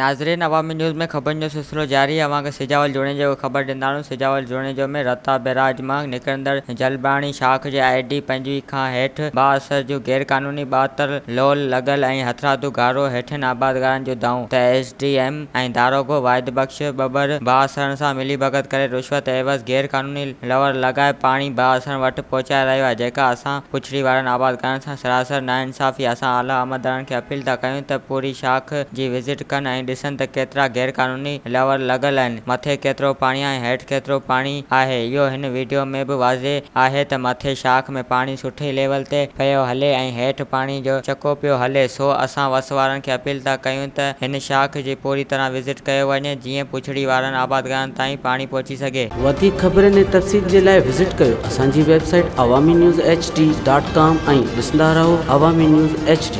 ناظرين عوامي نيوز ۾ خبرن جو سلسلو جاري اوهان کي سجاول جوڻيجو کي خبر ڏينداڻون سجاول جوڻيجو ۾ رتا بئراج مان نڪرندڙ جلباڻي شاخ جي I D 25 کان هيٺ بااثر جون غيرقانوني 72 لول لڳل ۽ هٿرادو گهارو هيٺين آبادگارن جون دانهون ته ايس ڊي ايم ۽ داروغو واحد بخش ٻٻر بااثرن سان ملي ڀڳت ڪري رشوت عيوض غيرقانوني لور لڳائي پاڻي بااثرن وٽ پهچائي رهيو آهي جيڪا اسان پڇڙي وارن آبادگارن سان سراسر ناانصافي اسان اعليٰ عملدارن کي اپيل ٿا ڪيون ته پوري شاخ جي وزٽ ڪن ۽ ڏسن ته ڪيترا غير قانوني لور لڳل آهن مٿي ڪيترو پاڻي آهي ۽ هيٺ ڪيترو پاڻي آهي اهو هن ويڊيو ۾ به واضح آهي ته مٿي شاخ ۾ پاڻي سٺي ليول تي پيو هلي ۽ هيٺ پاڻي جو چڪو پيو هلي سو اسان وس وارن کي اپيل ٿا ڪيون ته هن شاخ جي پوري طرح وزٽ ڪيو وڃي جيئن پڇڙي وارن آبادگارن تائين پاڻي پهچي سگهي. وڌيڪ خبرن ۽ تفصيل جي لاء وزٽ ڪيو اسان جي website Awami news H D dot com ۽ ڏسندا رهو عوامي نيوز ايڇ ڊي.